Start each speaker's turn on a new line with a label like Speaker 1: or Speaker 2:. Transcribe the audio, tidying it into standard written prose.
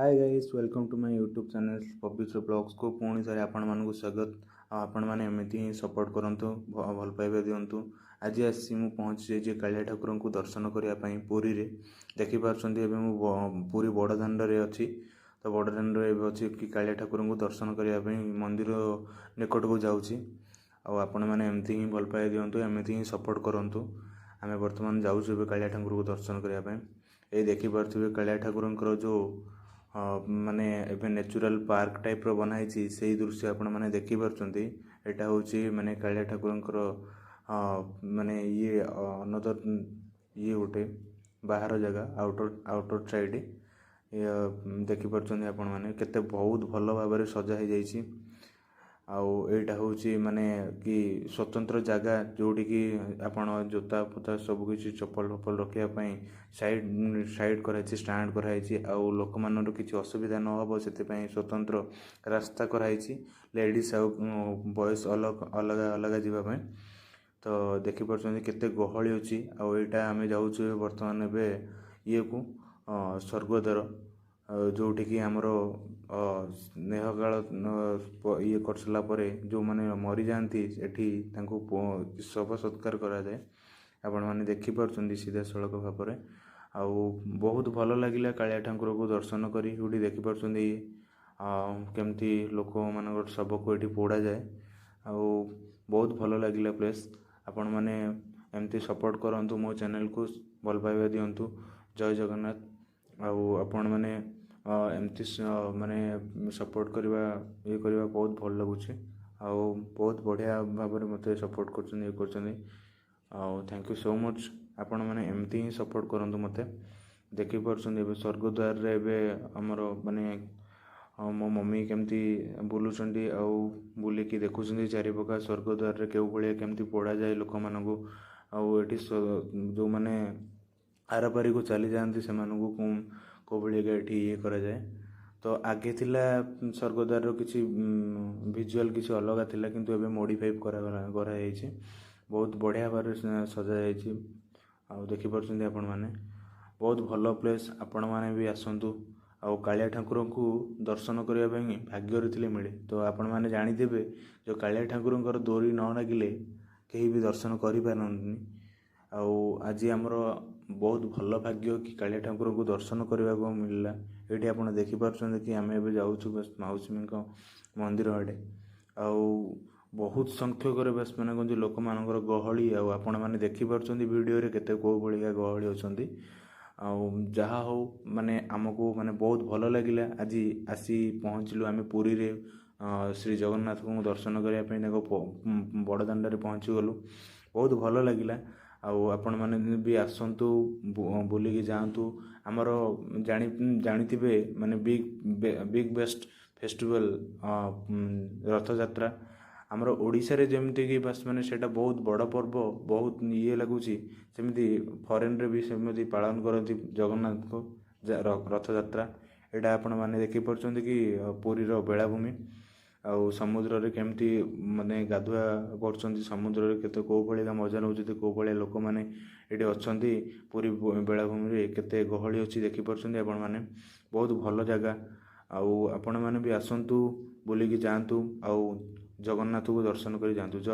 Speaker 1: Hi guys, welcome to my YouTube channel ପବିତ୍ର ବ୍ଲଗ୍ସକୁ ପୁଣି ଥରେ ଆପଣମାନଙ୍କୁ ସ୍ୱାଗତ। ଆଉ ଆପଣମାନେ ଏମିତି ହିଁ ସପୋର୍ଟ କରନ୍ତୁ, ଭଲ ପାଇବା ଦିଅନ୍ତୁ। ଆଜି ଆସି ମୁଁ ପହଞ୍ଚି ଯାଇଛି କାଳିଆ ଠାକୁରଙ୍କୁ ଦର୍ଶନ କରିବା ପାଇଁ ପୁରୀରେ। ଦେଖିପାରୁଛନ୍ତି, ଏବେ ମୁଁ ପୁରୀ ବଡ଼ ଦାଣ୍ଡରେ ଅଛି। ତ ବଡ଼ ଦାଣ୍ଡରେ ଏବେ ଅଛି କି କାଳିଆ ଠାକୁରଙ୍କୁ ଦର୍ଶନ କରିବା ପାଇଁ ମନ୍ଦିର ନିକଟକୁ ଯାଉଛି। ଆଉ ଆପଣମାନେ ଏମିତି ହିଁ ଭଲ ପାଇବା ଦିଅନ୍ତୁ, ଏମିତି ହିଁ ସପୋର୍ଟ କରନ୍ତୁ। ଆମେ ବର୍ତ୍ତମାନ ଯାଉଛୁ ଏବେ କାଳିଆ ଠାକୁରଙ୍କୁ ଦର୍ଶନ କରିବା ପାଇଁ। ଏଇ ଦେଖିପାରୁଥିବେ, କାଳିଆ ଠାକୁରଙ୍କର ଯେଉଁ ମାନେ ଏବେ ନ୍ୟାଚୁରାଲ୍ ପାର୍କ ଟାଇପ୍ର ବନା ହେଇଛି, ସେଇ ଦୃଶ୍ୟ ଆପଣମାନେ ଦେଖିପାରୁଛନ୍ତି। ଏଇଟା ହେଉଛି ମାନେ କାଳିଆ ଠାକୁରଙ୍କର ମାନେ ଇଏ ଅନଦର ଇଏ ଗୋଟେ ବାହାର ଜାଗା, ଆଉଟର ସାଇଡ଼୍ ଦେଖିପାରୁଛନ୍ତି ଆପଣମାନେ, କେତେ ବହୁତ ଭଲ ଭାବରେ ସଜା ହେଇଯାଇଛି। ଆଉ ଏଇଟା ହେଉଛି ମାନେ କି ସ୍ୱତନ୍ତ୍ର ଜାଗା, ଯେଉଁଠିକି ଆପଣ ଜୋତା ଫୋତା ସବୁ କିଛି, ଚପଲ ଫପଲ ରଖିବା ପାଇଁ ସାଇଡ଼୍ ସାଇଡ଼୍ କରାହେଇଛି, ଷ୍ଟାଣ୍ଡ କରାହେଇଛି। ଆଉ ଲୋକମାନଙ୍କର କିଛି ଅସୁବିଧା ନ ହେବ, ସେଥିପାଇଁ ସ୍ୱତନ୍ତ୍ର ରାସ୍ତା କରାହେଇଛି, ଲେଡ଼ିସ୍ ଆଉ ବଏଜ୍ ଅଲଗା ଅଲଗା ଅଲଗା ଯିବା ପାଇଁ। ତ ଦେଖିପାରୁଛନ୍ତି କେତେ ଗହଳି ଅଛି। ଆଉ ଏଇଟା ଆମେ ଯାଉଛୁ ବର୍ତ୍ତମାନ ଏବେ ଇଏକୁ ସ୍ୱର୍ଗଦ୍ୱାର, ଯେଉଁଠିକି ଆମର ସ୍ନେହକାଳ ଇଏ କରିସାରିଲା ପରେ ଯେଉଁମାନେ ମରିଯାଆନ୍ତି, ଏଠି ତାଙ୍କୁ ଶବ ସତ୍କାର କରାଯାଏ। ଆପଣମାନେ ଦେଖିପାରୁଛନ୍ତି ସିଧାସଳଖ ଭାବରେ। ଆଉ ବହୁତ ଭଲ ଲାଗିଲା କାଳିଆ ଠାକୁରଙ୍କୁ ଦର୍ଶନ କରି। ଏଇଠି ଦେଖିପାରୁଛନ୍ତି କେମିତି ଲୋକମାନଙ୍କର ଶବକୁ ଏଠି ପୋଡ଼ାଯାଏ। ଆଉ ବହୁତ ଭଲ ଲାଗିଲା ପ୍ଲେସ୍। ଆପଣମାନେ ଏମିତି ସପୋର୍ଟ କରନ୍ତୁ, ମୋ ଚ୍ୟାନେଲକୁ ଭଲ ପାଇବା ଦିଅନ୍ତୁ। ଜୟ ଜଗନ୍ନାଥ। ଆଉ ଆପଣମାନେ ଏମିତି ମାନେ ସପୋର୍ଟ କରିବା, ଇଏ କରିବା ବହୁତ ଭଲ ଲାଗୁଛି। ଆଉ ବହୁତ ବଢ଼ିଆ ଭାବରେ ମୋତେ ସପୋର୍ଟ କରୁଛନ୍ତି, ଇଏ କରୁଛନ୍ତି। ଆଉ thank you so much. ଆପଣମାନେ ଏମିତି ହିଁ ସପୋର୍ଟ କରନ୍ତୁ ମୋତେ। ଦେଖିପାରୁଛନ୍ତି, ଏବେ ସ୍ୱର୍ଗଦ୍ୱାରରେ ଏବେ ଆମର ମାନେ ମୋ ମମି କେମିତି ବୁଲୁଛନ୍ତି ଆଉ ବୁଲିକି ଦେଖୁଛନ୍ତି ଚାରିପାଖ, ସ୍ୱର୍ଗଦ୍ୱାରରେ କେଉଁ ଭଳିଆ କେମିତି ପୋଡ଼ାଯାଏ ଲୋକମାନଙ୍କୁ। ଆଉ ଏଠି ଯେଉଁମାନେ ଆରପାରିକୁ ଚାଲିଯାଆନ୍ତି, ସେମାନଙ୍କୁ କେଉଁ ଭଳିଆ ଏଠି ଇଏ କରାଯାଏ। ତ ଆଗେ ଥିଲା ସ୍ୱର୍ଗଦ୍ୱାରର କିଛି ଭିଜୁଆଲ୍ କିଛି ଅଲଗା ଥିଲା, କିନ୍ତୁ ଏବେ ମୋଡ଼ିଫାଇ କରାଯାଇଛି। ବହୁତ ବଢ଼ିଆ ଭାବରେ ସଜାଯାଇଛି। ଆଉ ଦେଖିପାରୁଛନ୍ତି ଆପଣମାନେ, ବହୁତ ଭଲ ପ୍ଲେସ୍। ଆପଣମାନେ ବି ଆସନ୍ତୁ। ଆଉ କାଳିଆ ଠାକୁରଙ୍କୁ ଦର୍ଶନ କରିବା ପାଇଁ ଭାଗ୍ୟରେ ଥିଲେ ମିଳେ। ତ ଆପଣମାନେ ଜାଣିଥିବେ, ଯେଉଁ କାଳିଆ ଠାକୁରଙ୍କର ଡୋରି ନ ଲାଗିଲେ କେହି ବି ଦର୍ଶନ କରିପାରନ୍ତିନି। ଆଉ ଆଜି ଆମର ବହୁତ ଭଲ ଭାଗ୍ୟ କି କାଳିଆ ଠାକୁରଙ୍କୁ ଦର୍ଶନ କରିବାକୁ ମିଳିଲା। ଏଇଠି ଆପଣ ଦେଖିପାରୁଛନ୍ତି କି ଆମେ ଏବେ ଯାଉଛୁ ବାସ୍ ମାଉସୀଙ୍କ ମନ୍ଦିର ଆଡ଼େ। ଆଉ ବହୁତ ସଂଖ୍ୟକରେ ବାସ୍ ମାନେ କହନ୍ତି ଲୋକମାନଙ୍କର ଗହଳି। ଆଉ ଆପଣମାନେ ଦେଖିପାରୁଛନ୍ତି ଭିଡ଼ିଓରେ କେତେ କେଉଁ ଭଳିଆ ଗହଳି ଅଛନ୍ତି। ଆଉ ଯାହା ହଉ, ମାନେ ଆମକୁ ମାନେ ବହୁତ ଭଲ ଲାଗିଲା। ଆଜି ଆସି ପହଞ୍ଚିଲୁ ଆମେ ପୁରୀରେ ଶ୍ରୀ ଜଗନ୍ନାଥଙ୍କୁ ଦର୍ଶନ କରିବା ପାଇଁ। ତାଙ୍କ ବଡ଼ ଦାଣ୍ଡରେ ପହଞ୍ଚିଗଲୁ, ବହୁତ ଭଲ ଲାଗିଲା। ଆଉ ଆପଣମାନେ ବି ଆସନ୍ତୁ, ବୁଲିକି ଯାଆନ୍ତୁ। ଆମର ଜାଣିଥିବେ ମାନେ big big best festival Rathayatra ଆମର ଓଡ଼ିଶାରେ ଯେମିତିକି ବାସ୍ ମାନେ ସେଇଟା ବହୁତ ବଡ଼ ପର୍ବ, ବହୁତ ଇଏ ଲାଗୁଛି, ସେମିତି ଫରେନ୍ରେ ବି ସେମିତି ପାଳନ କରନ୍ତି ଜଗନ୍ନାଥଙ୍କ ରଥଯାତ୍ରା। ଏଇଟା ଆପଣମାନେ ଦେଖିପାରୁଛନ୍ତି କି ପୁରୀର ବେଳାଭୂମି। ଆଉ ସମୁଦ୍ରରେ କେମିତି ମାନେ ଗାଧୁଆ କରୁଛନ୍ତି, ସମୁଦ୍ରରେ କେତେ କେଉଁ ଭଳିଆ ମଜା ନେଉଛନ୍ତି, କେଉଁ ଭଳିଆ ଲୋକମାନେ ଏଠି ଅଛନ୍ତି। ପୁରୀ ବେଳାଭୂମିରେ କେତେ ଗହଳି ଅଛି ଦେଖିପାରୁଛନ୍ତି ଆପଣମାନେ। ବହୁତ ଭଲ ଜାଗା। ଆଉ ଆପଣମାନେ ବି ଆସନ୍ତୁ, ବୁଲିକି ଯାଆନ୍ତୁ ଆଉ ଜଗନ୍ନାଥଙ୍କୁ ଦର୍ଶନ କରି ଯାଆନ୍ତୁ। ଜୟ